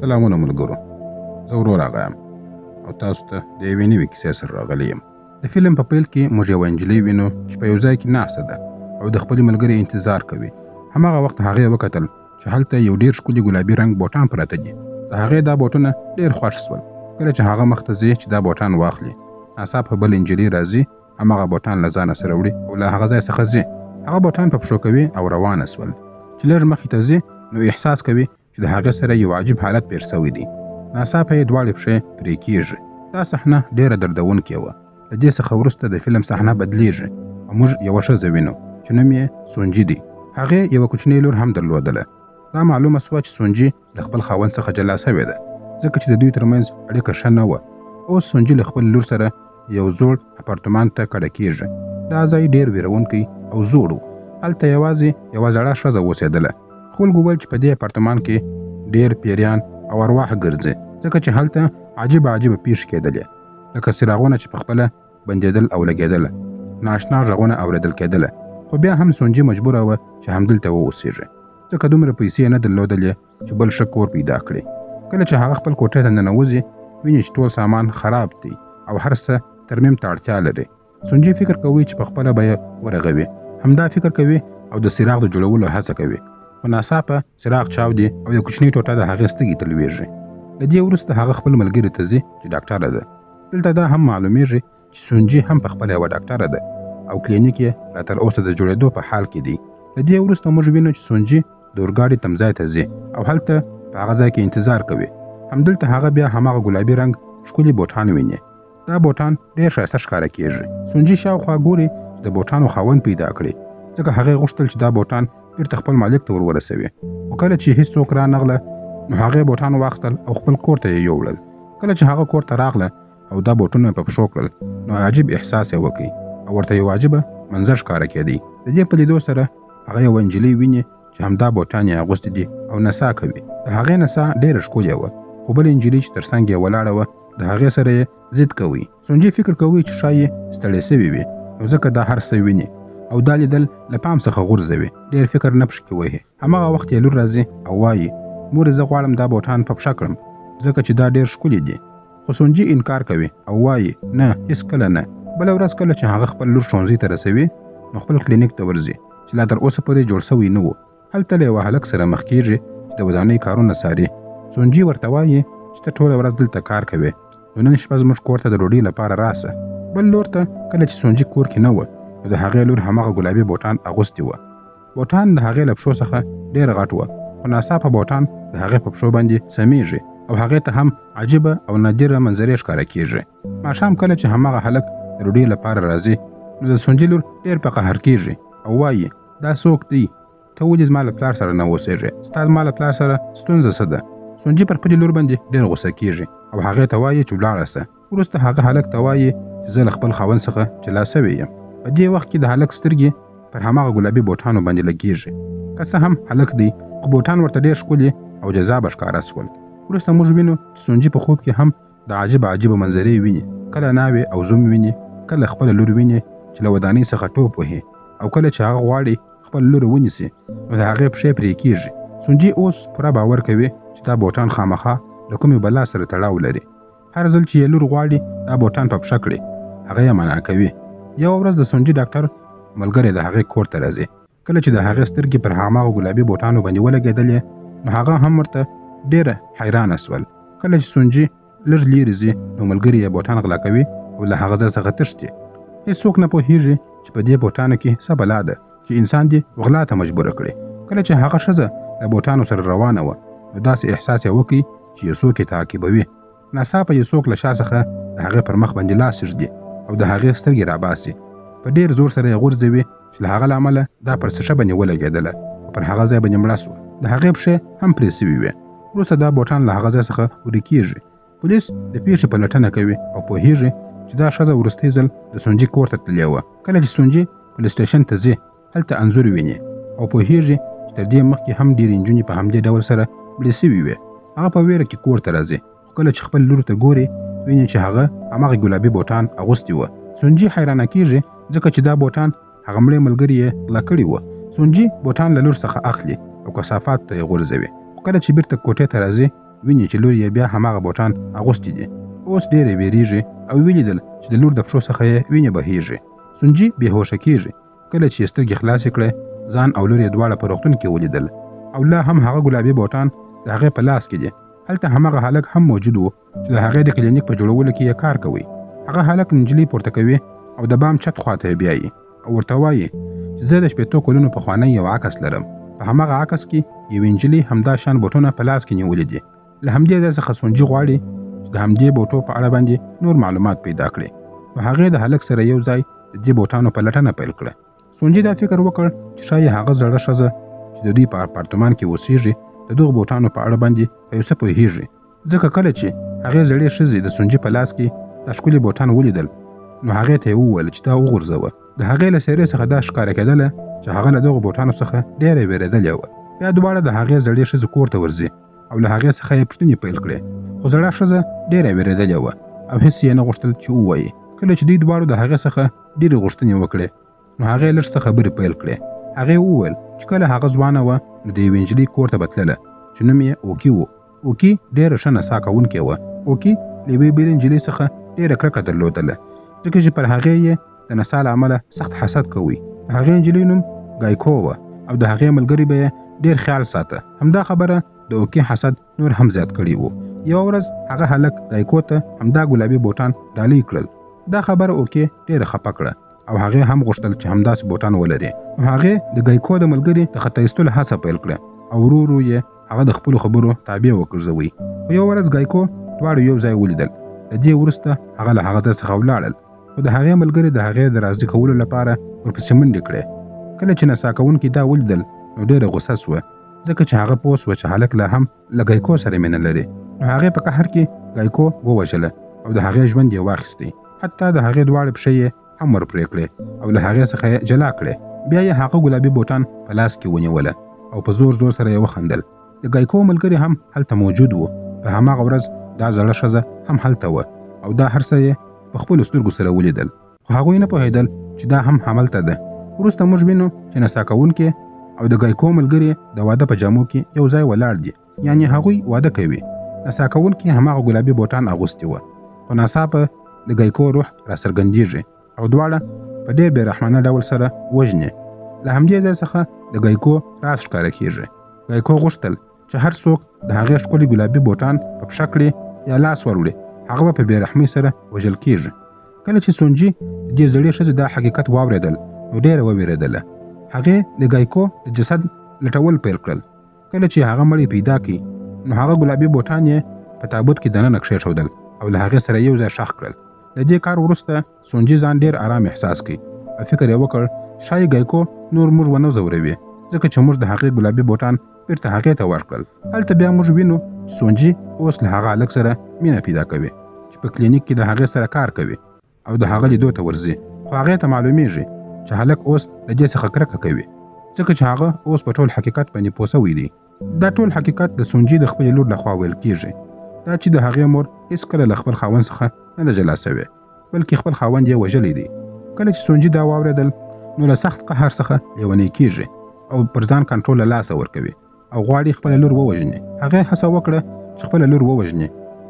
سلامونه ملګرو، زه ورور اغا یم او تاسو ته د یوې نوې کیسې سره راغلی یم. د فلم په پیل کې موږ یوه نجلۍ وینو چې په یو ځای کې ناسته ده او د خپلې ملګرې انتظار کوي. هماغه وخت هغې وکتل چې هلته یو ډېر ښکلي ګلابي رنګ بوټان پراته دي. د هغې دا بوټونه ډېر خوښ سول. کله چې هغه مخته ځي چې دا بوټان واخلي، ناڅاپه بله نجلۍ راځي، هماغه بوټان له ځانه سره وړي او له هغه ځای څخه ځي. هغه بوټان په پښو کوي او روانه سول. چې لږ مخې ته ځي نو احساس کوي چې د هغې سره یو عجیب حالت پېښ سوی دی. ناڅاپه یې دواړې پښې پرې کېږي. دا صحنه ډېره دردونکې وه. له دې څخه وروسته د فلم صحنه بدلیږي او موږ یوه ښځه وینو چې نوم یې سونجي دی. هغې یوه کوچنۍ لور هم درلودله. دا معلومه سوه چې سونجي له خپل خاوند څخه جلا سوې ده، ځکه چې د دوی ترمنځ اړیکه ښه نه وه. اوس سونجي له خپل لور سره یو زوړ اپارتمان ته کډه کیږي. دا ځای ډېر ویرونکی او زوړ و. هلته یوازې یوه زړه ښځه اوسېدله. خلکو ویل چې په دې اپارتمان کې ډېر پیریان او ارواح ګرځي، ځکه چې هلته عجیبه عجیبه پیښې کېدلې، لکه څراغونه چې پخپله بندېدل او لګېدل، نااشنا غږونه اورېدل کېدله. خو بیا هم سونجي مجبوره وه چې همدلته واوسېږي، ځکه دومره پیسې یې نه درلودلې چې بل ښه کور پیدا کړي. کله چې هغه خپل کوټې ته ننوځي، ویني چې ټول سامان خراب دی او هر څه ترمیم ته اړتیا لري. سونجي فکر کوي چې پخپله به یې ورغوي. همدا فکر کوي او د څراغ د جوړولو هڅه کوي، خو ناڅاپه څراغ چاودي او یو کوچنۍ ټوټه د هغې سترګې ته لوېږي. له دې وروسته هغه خپل ملګري ته ځي چې ډاکټره ده. دلته دا هم معلومیږي چې سونجي هم پخپله یوه ډاکټره ده او کلینیک یې لا تر اوسه د جوړېدو په حال کې دی. له دې وروسته موږ وینو چې سونجي د اورګاډي تمځای ته ځي او هلته په هغه ځای کې انتظار کوي. همدلته هغه بیا هماغه ګلابي رنګ ښکلي بوټان ویني. دا بوټان ډېر ښایسته ښکاره کیږي. سونجي شاوخوا ګوري چې د بوټانو خاوند پیدا کړي، ځکه هغې غوښتل چې دا بوټان بیرته خپل مالک ته ور ورسوي. خو کله چې هیڅوک رانغله نو هغې بوټان واخیستل او خپل کور ته یې یووړل. کله چې هغه کور ته راغله او دا بوټونه یې په پښو کړل نو عجیب احساس یې وکړ او ورته یو عجیبه منظر ښکاره کېدی. د دې په لیدو سره هغه یوه نجلۍ ویني چې همدا بوټان یې اغوستي دي او نڅا کوي. د هغې نڅا ډېره ښکلې وه، خو بله نجلۍ چې تر څنګ یې ولاړه وه د هغې سره یې ضد کوي. سونجي فکر کوي چې ښایي ستړې سوې وي، نو ځکه دا هر څه ویني او دا لیدل له پام څخه غورځوي، ډېر فکر نه پکې وهي. هماغه وخت یې لور راځي او وایي، مورې زه غواړم دا بوټان په پښه کړم، ځکه چې دا ډېر ښکلي دي. خو سونجي انکار کوي او وایي، نه، هیڅکله نه. بله ورځ کله چې هغه خپل لور ښوونځي ته رسوي نو خپل کلینیک ته ورځي چې لا تر اوسه پورې جوړ سوی نه و. هلته له یوه هلک سره مخ کیږي چې د ودانۍ کارونه څاري. سونجي ورته وایي چې ته ټوله ورځ دلته کار کوې، نو نن شپه زموږ کور ته د ډوډۍ لپاره راسه. بل لور ته کله چې سونجي کور کې نه وه نو د هغې لور هماغه ګلابي بوټان اغوستي وه. بوټان د هغې له پښو څخه ډېر غټ وه، خو ناڅاپه بوټان د هغې په پښو باندې سمیږي او هغې ته هم عجیبه او نادره منظرې ښکاره کیږي. ماښام کله چې هماغه هلک د ډوډۍ لپاره راځي نو د سونجي لور ډېر په قهر کیږي او وایي، دا څوک دی؟ ته ولې زما له پلار سره نه اوسېږې؟ ستا زما له پلار سره ستونزه څه ده؟ سونجي پر خپلې لور باندې ډېر غوسه کیږي او هغې ته وایي چې ولاړه سه. وروسته هغه هلک ته وایي چې زه له خپل خاوند څخه جلا سوې یم. په دې وخت کې د هلک سترګې پر هماغه ګلابي بوټانو باندې لګیږي. که څه هم هلک دی، خو بوټان ورته ډېر ښکلي او جذابه ښکاره سول. وروسته موږ وینو چې سونجي په خوب کې هم د عجیبه عجیبه منظرې ویني. کله ناوې او زوم ویني، کله خپله لور ویني چې له ودانۍ څخه ټوپ وهي، او کله چې هغه غواړي خپل لور ونیسي نو د هغې پښې پرې کیږي. سونجي اوس پوره باور کوي چې دا بوټان خامخا له کومې بلا سره تړاو لري. هر ځل چې یې لور غواړي دا بوټان په پښه کړي، هغه یې منع کوي. یوه ورځ د سونجي ډاکټر ملګری د هغې کور ته راځي. کله چې د هغې سترګې پر هماغه ګلابي بوټانو باندې ولګېدلې نو هغه هم ورته ډېره حیرانه سول. کله چې سونجي لږ لیرې ځي نو ملګری یې بوټان غلا کوي او له هغه ځای څخه تښتي. هیڅوک نه پوهیږي چې په دې بوټانو کې څه بلا ده چې انسان دې غلا ته مجبوره کړي. کله چې هغه ښځه له بوټانو سره روانه وه نو داسې احساس یې وکړي چې یو څوک یې تعقیبوي. ناڅاپه یو څوک له شا څخه د هغې پر مخ باندې لاس ږدي او د هغې سترګې راباسي. په ډېر زور سره یې غورځوي چې له هغه له امله دا پر څه باندې ولګېدله او پر هغه ځای باندې مړه سوه. د هغې پښې هم پرې سوي وې. وروسته دا بوټان له هغه ځای څخه ورکیږي. پولیس د پیښې پلټنه کوي او پوهیږي چې دا ښځه وروستی ځل د سونجي کور ته تللې وه. کله چې سونجي پولیس سټیشن ته ځي هلته انځور ویني او پوهیږي چې تر دې مخکې هم ډېرې نجونې په همدې ډول سره مړې سوي وې. هغه په ویره کې کور ته راځي، خو کله چې خپل لور ته ګوري ویني چې هغه هماغه ګلابي بوټان اغوستي وه. سونجي حیرانه کیږي ځکه چې دا بوټان هغه مړې ملګري یې غلا کړي وه. سونجي بوټان له لور څخه اخلي او کثافاتو ته یې غورځوي. خو کله چې بیرته کوټې ته راځي ویني چې لور یې بیا هماغه بوټان اغوستي دي. اوس ډېره وېرېږي او ولیدل چې د لور د پښو څخه یې وینې بهیږي. سونجي بې هوښه کیږي. کله چې یې سترګې خلاصې کړې، ځان او لور یې دواړه په روغتون کې ولیدل او لا هم هغه ګلابي بوټان د هغې په لاس کې دي. هلته هماغه هلک هم موجود و چې د هغې د کلینیک په جوړولو کې یې کار کوي. هغه هلک نجلۍ پورته کوي او د بام چت خواته یې بیایي او ورته وایي چې زه د 60 کلونو پخوانی یو عکس لرم. په هماغه عکس کې یوې نجلۍ همدا شان بوټونه په لاس کې نیولي دي. له همدې ځای څخه سونجي غواړي چې د همدې بوټو په اړه باندې نور معلومات پیدا کړي. نو هغې د هلک سره یو ځای د دې بوټانو پلټنه پیل کړه. سونجي دا فکر وکړ چې ښایي هغه زړه ښځه چې د دوی په اپارتمان کې اوسیږي د دغو بوټانو په اړه باندې په یو څه پوهیږي، ځکه کله چې هغې زړې ښځې د سونجي په لاس کې دا ښکلي بوټان ولیدل نو هغې ته یې وویل چې دا وغورځوه. د هغې له څېرې څخه دا ښکاره کېدله چې هغه له دغو بوټانو څخه ډېره وېرېدلې وه. بیا دواړه د هغې زړې ښځې کور ته ورځي او له هغې څخه یې پوښتنې پیل کړې، خو زړه ښځه ډېره وېرېدلې وه او هېڅ یې نه غوښتل چې ووایي. کله چې دوی دواړو د هغې څخه ډېرې غوښتنې وکړې نو هغې لږ څه خبرې پیل کړې. هغې وویل چې کله هغه ځوانه وه نو د یوې نجلۍ کور ته به تلله چې نوم یې اوکي و. اوکي ډېره ښه نڅا کوونکې وه. اوکي له یوې بلې نجلۍ څخه ډېره کرکه درلودله، ځکه چې پر هغې یې د نڅا له امله سخت حسد کوی. د هغې نجلۍ نوم ګایکو وه او د هغې ملګري به یې ډېر خیال ساته. همدا خبره د اوکي حسد نور هم زیات کړی و. یوه ورځ هغه هلک ګایکو ته همدا ګلابي بوټان ډالۍ کړل. دا خبره اوکي ډېره خپه کړه او هغې هم غوښتل چې همداسې بوټان ولري. نو هغې د ګایکو د ملګري د خطا ایستلو هڅه پیل کړه او ورو ورو یې هغه د خپلو خبرو تابع وګرځوی. خو یوه ورځ ګایکو دواړو یو ځای ولیدل. له دې وروسته هغه له هغه ځای څخه ولاړل، خو د هغې ملګري د هغې د راضي کولو لپاره ورپسې منډې کړې. کله چې نڅا کوونکي دا ولیدل نو ډېره غوسه سوه، ځکه چې هغه پوه سوه چې هلک لا هم له ګایکو سره مینه لري. نو هغې په قهر کې ګایکو ووژله او د هغې ژوند یې واخیستی. حتی د هغې دواړې پښې یې هم ورپرې کړې او له هغې څخه یې جلا کړې. بیا یې هغه ګلابي بوټان په لاس کې ونیوله او په زور زور سره یې وخندل. د ګایکو ملګري هم هلته موجود وو. په هماغه ورځ دا زړه ښځه هم هلته وه او دا هر څه یې په خپلو سترګو سره ولیدل، خو هغوی نه پوهېدل چې دا هم هملته ده. وروسته موږ وینو چې نڅا کوونکې او د ګایکو ملګري د واده په جامو کې یو ځای ولاړ دي، یعنې هغوی واده کوي. نڅا کوونکي هماغه ګلابي بوټان اغوستي وه، خو ناڅاپه د ګایکو روح راڅرګندېږي او دواړه په ډېر بې رحمانه ډول سره وژني. له همدې ځای څخه د ګایکو راز ښکاره کیږي. ګایکو غوښتل چې هر څوک د هغې ښکلي ګلابي بوټان په پښه کړي یا لاس وروړي، هغه به په بې رحمۍ سره وژل کیږي. کله چې سونجي د دې زړې ښځې دا حقیقت واورېدل نو ډېره ووېرېدله. هغې د ګایکو د جسد لټول پیل کړل. کله چې هغه مړی پیدا کړي نو هغه ګلابي بوټان یې په تابوت کې دننه کښېښودل او له هغې سره یو ځای ښخ کړل. له دې کار وروسته سونجي ځان ډېر ارام احساس کړي او فکر یې وکړ ښایي ګایکو نور موږ ونه ځوروي، ځکه چې موږ د هغې ګلابي بوټان بیرته هغې ته ورکړل. هلته بیا موږ وینو چې سونجي اوس له هغه هلک سره مینه پیدا کوي چې په کلینیک کې د هغې سره کار کوي او د هغه لیدو ته ورځي، خو هغې ته معلومیږي چې هلک اوس له دې څخه کرکه کوي، ځکه چې هغه اوس په ټول حقیقت باندې پوه سوی دی. دا ټول حقیقت د سونجي د خپلې لور لخوا ویل کیږي، دا چې د هغې مور هیڅکله له خپل خاوند څخه نه ده جلا سوې، بلکې خپل خاوند یې وژلی دی. کله چې سونجي دا واورېدل نو له سخت قهر څخه لیونۍ کیږي او پر ځان کنټرول له لاسه ورکوي او غواړي خپله لور ووژني. هغې هڅه وکړه چې خپله لور ووژني،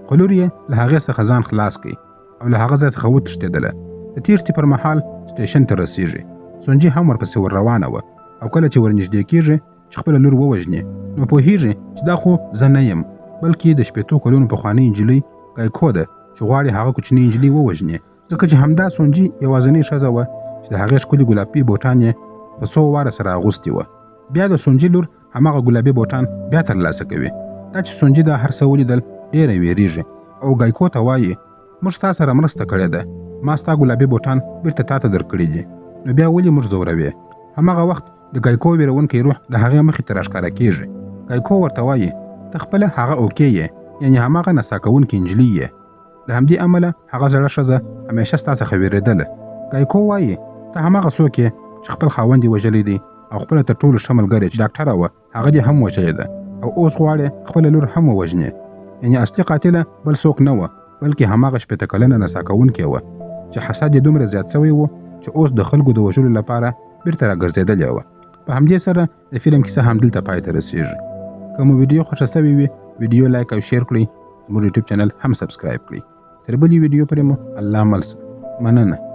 خو لور یې له هغې څخه ځان خلاص کړي او له هغه ځای څخه وتښتېدله. د تېښتې پر مهال سټیشن ته رسیږي. سونجي هم ورپسې ور روانه وه او کله چې ورنږدې کیږي چې خپله لور ووژني نو پوهیږي چې دا خو زه نه یم، بلکې د 60 کلونو پخوانۍ نجلۍ ګایکو ده چې غواړي هغه کوچنۍ نجلۍ ووژني، ځکه چې همدا سونجي یوازینۍ ښځه وه چې د هغې ښکلي ګلابي بوټان یې په څو واره سره اغوستي وه. بیا د سونجي لور هماغه ګلابي بوټان بیا ترلاسه کوي. دا چې سونجي دا هر څه ولیدل ډېره وېرېږي او ګایکو ته وایي موږ ستا سره مرسته کړې ده، ما ستا ګلابي بوټان بیرته تا ته درکړي دي، نو بیا ولې موږ ځوروې؟ هماغه وخت د ګایکو وېروونکی روح د هغې مخې ته راښکاره کیږي. ګایکو ورته وایي ته خپله هغه اوکې یې، یعنې هماغه نڅا کوونکې نجلۍ یې. له همدې امله هغه زړه ښځه همیشه ستا څخه وېرېدله. ګایکو وایي ته هماغه څوک یې چې خپل خاوند یې وژلی دی او خپله تر ټولو ښه ملګرې چې ډاکټره وه هغه دې هم وژلې ده او اوس غواړې خپله لور هم ووژنې. یعنې اصلي قاتله بل څوک نه وه، بلکې هماغه 60 کلنه نڅا کوونکې وه چې حسد یې دومره زیات سوی و چې اوس د خلکو د وژلو لپاره بیرته راګرځېدلې وه. په همدې سره د فلم کیسه همدلته پای ته رسیږي. که مو ویډیو خوښه سوې وي ویډیو لایک او شیر کړئ، زموږ یوټیوب چینل هم سبسکرایب کړئ. تر بلې ویډیو پورې مو الله مل شه. مننه.